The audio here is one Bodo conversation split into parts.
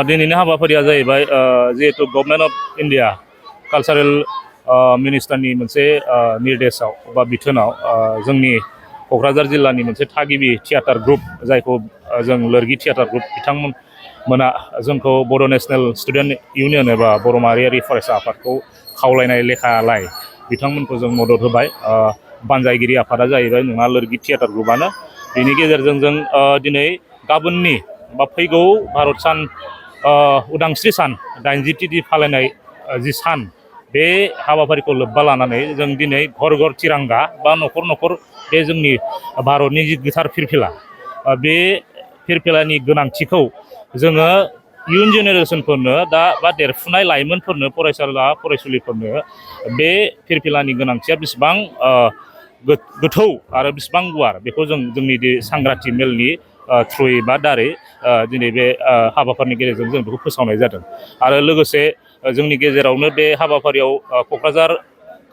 दिनैनि हाबाफारिया जाहैबाय जिहेतु गभर्नमेन्ट अफ इन्डिया कालचारेल मिनिस्टारनि मोनसे निर्देशआव बा बिथोनाव जोंनि क'क्राझार जिल्लानि मोनसे थागिबि थियाटार ग्रुप जायखौ जों लोरगि थियाटार ग्रुप बिथांमोना जोंखौ बर' नेशनेल स्टुडेन्ट इउनियन एबा बर' माहारियारि फरायसा आफादखौ खावलायनाय लेखालाय बिथांमोनखौ जों मदद होबाय। बानजायगिरि आफादा जाहैबाय नोंहा लोरगि थियाटार ग्रुपआनो। बेनि गेजेरजों जों दिनै गाबोननि बा फैगौ भारत सान उदांस्रि सान 80थि फालिनाय जि सान बे हाबाफारिखौ लोब्बा लानानै जों दिनै घर घर तिरंगा बा न'खर न'खर बे जोंनि भारतनि जि गोथार फिरफिला बे फिरफिलानि गोनांथिखौ जोङो इयुन जेनेरेसनफोरनो दा बा देरफुनाय लाइमोनफोरनो फरायसुलिफोरनो बे फिरफिलानि गोनांथिया बेसेबां गोथौ आरो बेसेबां गुवार बेखौ जों जोंनि सांग्रांथि मेलनि थ्रुयै बा दारै दिनै बे हाबाफारिनि गेजेरजों जों बेखौ फोसावनाय जादों। आरो लोगोसे जोंनि गेजेरावनो बे हाबाफारियाव क'क्राझार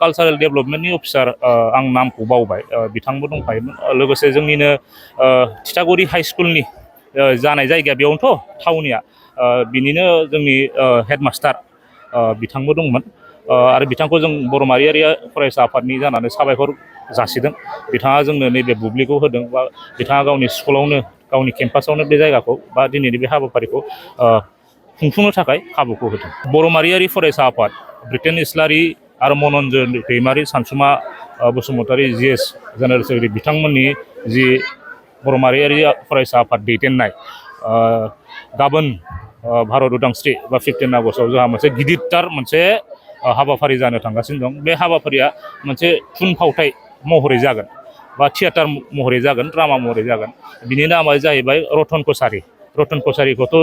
कालचारेल डेभेलपमेन्टनि अफिसार आं नामखौ बावबाय बिथांबो दंफायोमोन। लोगोसे जोंनिनो थिथागुरि हाइ स्कुलनि जानाय जायगाया बेयावनोथ' थावनिया बिनिनो जोंनि हेडमास्टार बिथांबो दंमोन। आरो बिथांखौ जों बर' माहारियारि फरायसा आफादनि जानानै साबायखर जासिदों। बिथाङा जोंनो नैबे बुब्लिखौ होदों बा बिथाङा गावनि स्कुलावनो गावनि केम्पासावनो बे जायगाखौ बा दिनैनि बे हाबाफारिखौ खुंफुंनो थाखाय खाबुखौ होदों। बर' माहारियारि फरायसा आफाद ब्रिटेन इस्लारि आरो मन'रन्जन दैमारि सानसुमा बसुमतारी GS जेनेरेल सेक्रेटारि बिथांमोननि जि बर' माहारियारि फरायसा आफाद दैदेननाय गाबोन भारत उदांस्रि बा 15 आगस्टआव जोंहा मोनसे गिदिरथार मोनसे हाबाफारि जानो थांगासिनो दं। बे हाबाफारिया मोनसे थुनफावथाय महरै जागोन बा थियाटार महरै जागोन, ड्रामा महरै जागोन। बिनि नामा जाहैबाय रतन कछारी। रतन कछारीखौथ'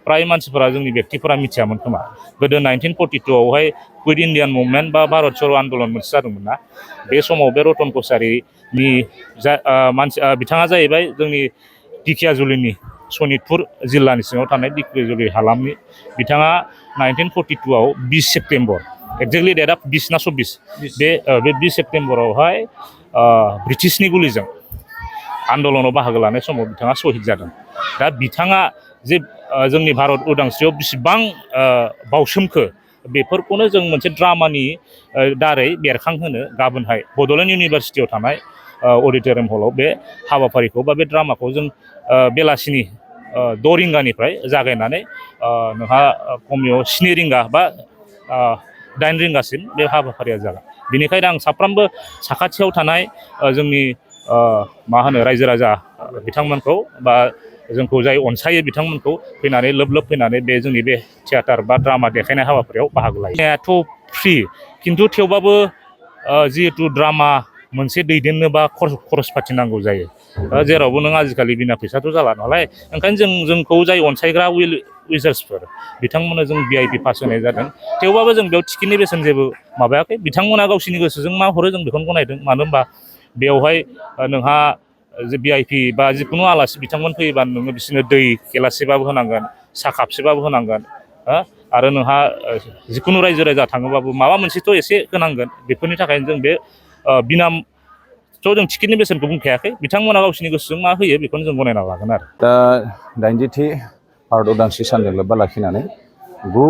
फ्राय मानसिफोरा जोंनि बेक्तिफोरा मिथियामोन खोमा। गोदो 1942आवहाय कुइट इण्डियान मुभमेन्ट बा भारत चर' आन्दलन मोनसे जादोंमोन ना, बे समाव बे रतन कछारीनि बिथाङा जाहैबाय जोंनि दिखियाजुलिनि सनितपुर जिल्लानि सिङाव थानाय दिखियाजुलि हालामनि। बिथाङा 1942आव 20 सेप्तेम्बर एक्जेक्टलि डेटआ 20 ना 26 बे 20 सेप्तेम्बरावहाय ब्रिटिशनि गुलिजों आन्दलनाव बाहागो लानाय समाव बिथाङा सहिद जादों। दा बिथाङा जे जोंनि भारत उदांस्रियाव बेसेबां बावसोमखो बेफोरखौनो जों मोनसे ड्रामानि दारै बेरखांहोनो गाबोनहाय बड'लेण्ड इउनिभारसिटियाव थानाय अडिट'रियाम हलाव बे हाबाफारिखौ बा बे ड्रामाखौ जों बेलासिनि 6 रिंगानिफ्राय जागायनानै नोंहा खमैयाव 7 रिंगा बा 8 रिंगासिम बे हाबाफारिया जागोन। बेनिखायनो आं साफ्रोमबो साखाथियाव थानाय जोंनि रायजो राजा बिथांमोनखौ बा जोंखौ जाय अनसायो बिथांमोनखौ फैनानै लोब लोब फैनानै बे जोंनि बे थियाटार बा ड्रामा देखायनाय हाबाफारियाव बाहागो लानायाथ' फ्रि, खिन्थु थेवबाबो जिहेतु ड्रामा मोनसे दैदेननोबा खरस पाति नांगौ जायो। जेरावबो नों आजिखालि बिना फैसाथ' जाला नालाय, ओंखायनो जोंखौ जाय अनसायग्रा विजार्सफोर बिथांमोननो जों VIP पास होनाय जादों। थेवबाबो जों बेयाव टिकेटनि बेसेन जेबो माबायाखै। बिथांमोना गावसिनि गोसोजों मा हरो जों बेखौनो गनायदों। मानो होनबा बेवहाय नोंहा जे VIP बा जिखुनु आलासि बिथांमोन फैयोबा नोङो बिसोरनो दै गिलाससेबाबो होनांगोन, साहा कापसेबाबो होनांगोन, आरो नोंहा जिखुनु रायजो राजा थाङोबाबो माबा मोनसेथ' एसे होनांगोन। बेफोरनि थाखायनो जों बे जों टिकेटनि बेसेनखौ बुंखायाखै। बिथांमोना गावसिनि गोसोजों मा होयो बेखौनो जों गनायना लागोन आरो। दा 80थि भारत उदांस्रि सानजों लोब्बा लाखिनानै 9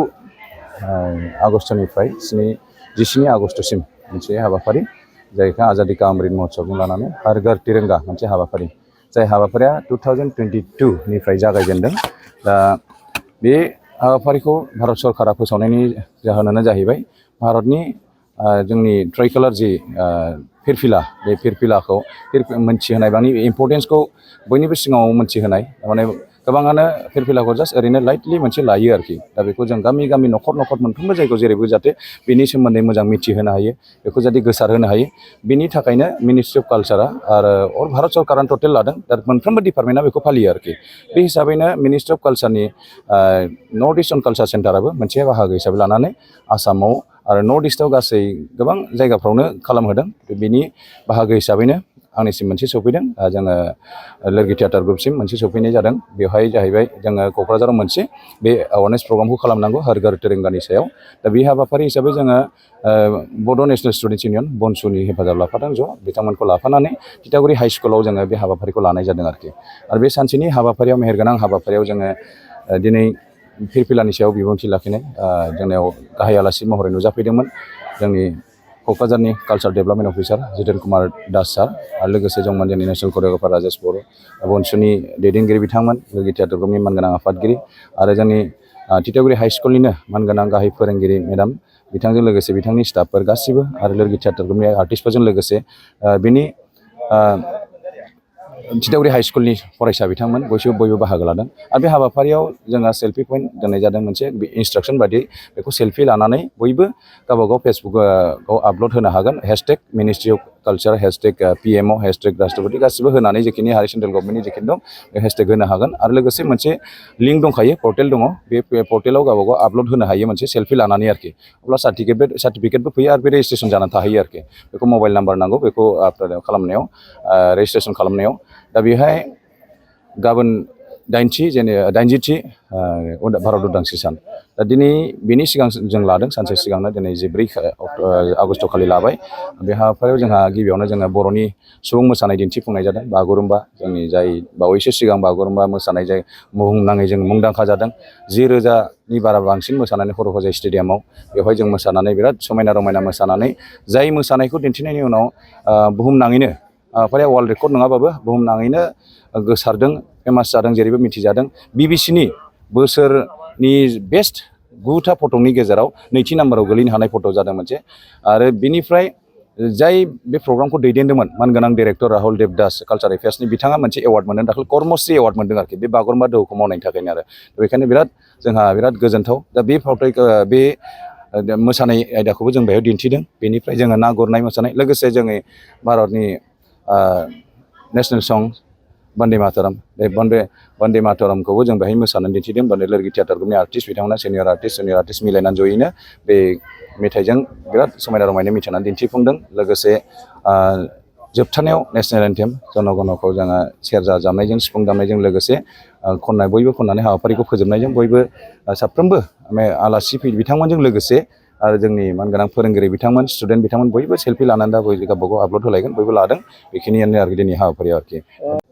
आगस्टनिफ्राय 17 आगस्टसिम मोनसे हाबाफारि जायखौ आजादि का अमृत महोत्सबजों लानानै हर घर तिरंगा मोनसे हाबाफारि, जाय हाबाफारिया 2022निफ्राय जागायजेनदों। दा बे हाबाफारिखौ भारत सरकारा फोसावनायनि जाहोनानो जाहैबाय भारतनि जोंनि ट्राइकालार जि फिरफिला, बे फिरफिलाखौ मोनथिहोनाय बा इम्पर्टेन्सखौ बयनिबो सिगाङाव मोनथिहोनाय। माने गोबाङानो फिरफिलाखौ जास्ट ओरैनो लाइटलि मोनसे लायो आरोखि। दा बेखौ जों गामि गामि न'खर न'खर मोनफ्रोमबो जायगायाव जेरैबो जाहाथे बेनि सोमोन्दै मोजां मिथिहोनो हायो, बेखौ जाहाथे गोसारहोनो हायो। बिनि थाखायनो मिनिस्ट्रि अफ कालचारा आरो भारत सरकारानो टटेल लादों। दा मोनफ्रोमबो डिपार्टमेन्टआ बेखौ फालियो आरोखि। बे हिसाबैनो मिनिस्ट्रि अफ कालचारनि नर्थ इस्टार्न कालचार सेन्टाराबो मोनसे बाहागो हिसाबै लानानै आसामाव आरो नर्थ इस्टआव गासै गोबां जायगाफ्रावनो खालामहोदों। बिनि बाहागो हिसाबैनो आंनिसिम मोनसे सफैदों। जोङो लोरगि थियाटार ग्रुपसिम मोनसे सफैनाय जादों। बेवहाय जाहैबाय जोङो क'क्राझाराव मोनसे बे एवारनेस प्रग्रामखौ खालामनांगौ हर घर तिरंगानि सायाव। दा बे हाबाफारि हिसाबै जोङो बड' नेशनेल स्टुडेन्टस इउनियन बनसुनि हेफाजाब लाफादों। बिथांमोनखौ लाफानानै थिथागुरि हाइ स्कुलाव जोङो बे हाबाफारिखौ लानाय जादों आरोखि। आरो बे सानसेनि हाबाफारियाव मेहेरगोनां हाबाफारियाव जोङो दिनै फिरफिलानि सायाव बिबुंथि लाखिनाय जोंनियाव गाहाय आलासि महरै नुजाफैदोंमोन जोंनि क'क्राझारनि culture development officer Jiten Kumar Das sir आरो लोगोसे दंमोन जोंनि नेसनेल करिय'ग्राफार राजेश बर' बनसुनि दैदेनगिरि बिथांमोन लोगो थियाटार ग्रुपनि मानगोनां आफादगिरि आरो जोंनि तितागुरि हाइ स्कुलनिनो मानगोनां गाहाय फोरोंगिरि मेडाम बिथांजों लोगोसे बिथांनि स्टाफफोर गासिबो आरो लोगो थियाटार ग्रुपनि आर्टिस्टफोरजों लोगोसे बिनि तितागुरि हाइ स्कुलनि फरायसा बिथांमोन बयबो बाहागो लादों आरो बे हाबाफारियाव जोंहा सेल्फि पइन्ट दोननाय जादों मोनसे इन्सट्राक्सन बायदि बेखौ सेल्फि लानानै बयबो गावबागाव फेसबुकआव आपल'ड होनो हागोन hashtag ministry of culture hashtag PMO hashtag राष्ट्रपति गासिबो होनानै जेखिनि हारि सेन्ट्रेल गभर्नमेन्टनि जेखिनि दं बे हेशटेग होनो हागोन आरो लोगोसे मोनसे लिंक दंखायो पर्टेल दङ बे पर्टेलाव गावबागाव आपल'ड होनो हायो मोनसे सेल्फि लानानै आरोखि अब्ला सार्टिफिकेटबो फैयो आरो बे रेजिस्ट्रेसन जानानै थाहैयो आरोखि बेखौ मबाइल नाम्बार नांगौ बेखौ खालामनायाव रेजिस्ट्रेसन खालामनायाव दा बेहाय गाबोन 80थि भारत उदांस्रि सान दा दिनै बेनि सिगां जों लादों सानसे सिगांनो दिनै 14 आगस्ट खालि लाबाय बे हाबाफारियाव जोंहा गिबियावनो जोङो बर'नि सुबुं मोसानाय दिन्थिफुंनाय जादों बागुरुम्बा जोंनि जाय बावैसो सिगां बागुरुम्बा मोसानाय जाय बुहुमनाङै जों मुंदांखा जादों 10,000नि बारा बांसिन मोसानानै हर'हजाय स्टेडियामाव बेवहाय जों मोसानानै बिराद समायना रमायना मोसानानै जाय मोसानायखौ दिन्थिनायनि उनाव बुहुमनाङैनो हाबाफारिया वर्ल्ड रेकर्ड नङाबाबो बुहुमनाङैनो गोसारदों फेमास जादों जेरैबो मिथिजादों BBCनि बोसोरनि बेस्ट 9था फटकनि गेजेराव 2थि नाम्बाराव गोलैनो हानाय फटक जादों मोनसे आरो बिनिफ्राय जाय बे प्रग्रामखौ दैदेनदोंमोन मानगोनां डाइरेक्टर राहुल देबदास कालचार एफेयार्सनि बिथाङा मोनसे एवार्ड मोनदों दाखालि कर्मश्री एवार्ड मोनदों आरोखि बे बागुरुम्बा दोहौखौ मावनायनि थाखायनो आरो बेखायनो जोंहा बिराद गोजोनथाव दा बे मोसानाय आयदाखौबो जों बेयाव दिन्थिदों बेनिफ्राय जोङो ना गुरनाय मोसानाय लोगोसे जोंनि भारतनि नेशनेल सं बन्दे मातरम बे बन्दे मातरमखौबो जों बेहाय मोसानानै दिन्थिदों बन्दे लोरगि थियाटार ग्रुपनि आर्टिस्ट बिथांमोना सिनियर आर्टिस्ट मिलायनानै जयैनो बे मेथाइजों बिराद समायना रमायना मिथिनानै दिन्थिफुंदों लोगोसे जोबथारनायाव नेशनेल एन्थेम जन गणखौ जोङो सेरजा दामनायजों सिफुं दामनायजों लोगोसे बयबो खननानै हाबाफारिखौ फोजोबनायजों बयबो साफ्रोमबो आलासि बिथांमोनजों लोगोसे आरो जोंनि मानगोनां फोरोंगिरि बिथांमोन स्टुडेन्ट बिथांमोन बयबो सेल्फि लानानै दा बयबो गावबागाव आपल'ड होलायगोन बयबो लादों बेखिनियानो आरोखि दिनै हाबाफारियाव आरोखि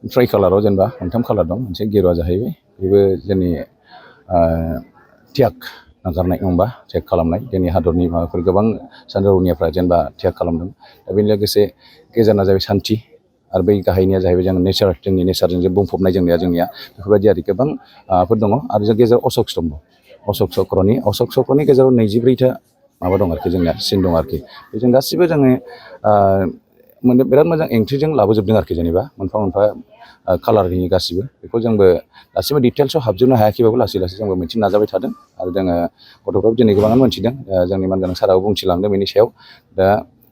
ट्राइ कालाराव जेनेबा 3 कालार दं मोनसे गेरुवा जाहैबाय बेबो जोंनि त्याग नागारनाय नङा त्याग खालामनाय जोंनि हादरनि माबाफोर गोबां सानजा रौनियाफ्रा जेनेबा त्याग खालामदों दा बेनि लोगोसे गेजेरना जाबाय सान्थि आरो बै गाहायनिया जाहैबाय जों जोंनि नेचारजों बुंफबनाय जोंनिया बेफोरबायदि आरो गोबां माबाफोर दङ आरो जों गेजेराव अशक स्तम्भ अशक चक्रनि गेजेराव 24था माबा दं आरोखि जोंनिया सिन दं आरोखि बेजों गासिबो जोङो बिराद मोजां एंट्रिजों लाबोजोबदों आरोखि जेनेबा मोनफा कालारनि गासिबो बेखौ जोंबो दासिमबो डिटेल्सआव हाबजोबनो हायाखैबाबो लासै जोंबो मिथिनो नाजाबाय थादों आरो जोङो गथ'फ्राबो दिनै गोबाङानो मोनथिदों जोंनि मानगोनां साराबो बुंथिलांदों बेनि सायाव दा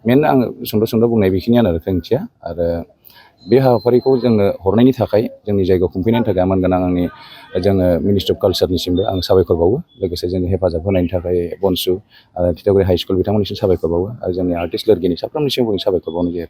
मेन आं सुंद' बुंनाय बेखिनियानो आरो ओंथिया आरो बे हाबाफारिखौ जोंनो हरनायनि थाखाय जोंनि जायगायाव खुंफैनायनि थाखाय मानगोनां जोङो मिनिस्ट्रि अफ कालचारनिसिमबो आं साबायखर बावो लोगोसे जोंनि हेफाजाब होनायनि थाखाय बनसु आरो तितागुरि हाइ स्कुल बिथांमोननिसिम साबायखर बावो आरो जोंनि आर्टिस्ट लोरगिनि साफ्रोमनिसिमबो साबायखर बावनाय जायो।